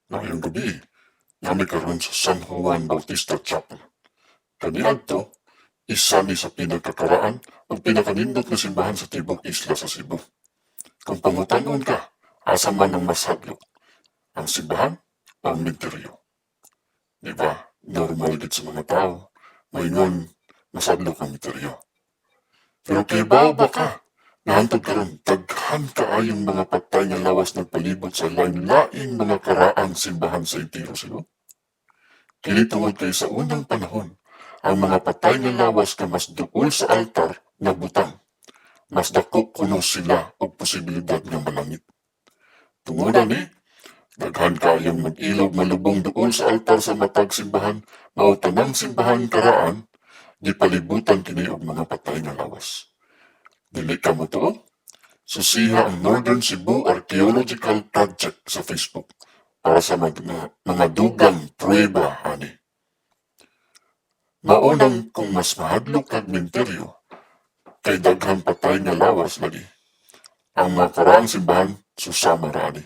Maayong gabii, naa mi karon sa San Juan Bautista Chapel. Kaniadto, isa ni sa pinagkakaraan ug pinakanindot nga simbahan sa tibuok isla sa Cebu. Kung pangutan-on ka, asa man ang mas hadlok, ang simbahan o ang minteryo? Di ba, normal gid sa mga tao, moingon mas hadlok ang minteryo. Pero kibaw ba ka na hantod karon daghan kaayong mga patay nga lawas nagpalibot sa lain-laing mga karaang simbahan sa entero Cebu? Kini tungod kay sa unang panahon, ang mga patay nga lawas nga mas duol sa altar nga butang, mas dako kuno sila og posibilidad nga malangit. Tungod ani, daghan kaayong mag-ilog malubong duol sa altar sa matag simbahan, mao tanang simbahan karaan gipalibutan kini og mga patay nga lawas. Dili ka motuo? Susiha ang Northern Cebu Archaeological Project sa Facebook para sa mga dugang pruweba ani. Mao nang kung mas mahadlok kag minteryo, kay daghang patay nga lawas lagi. Ang mga karaang simbahan susama ra ani.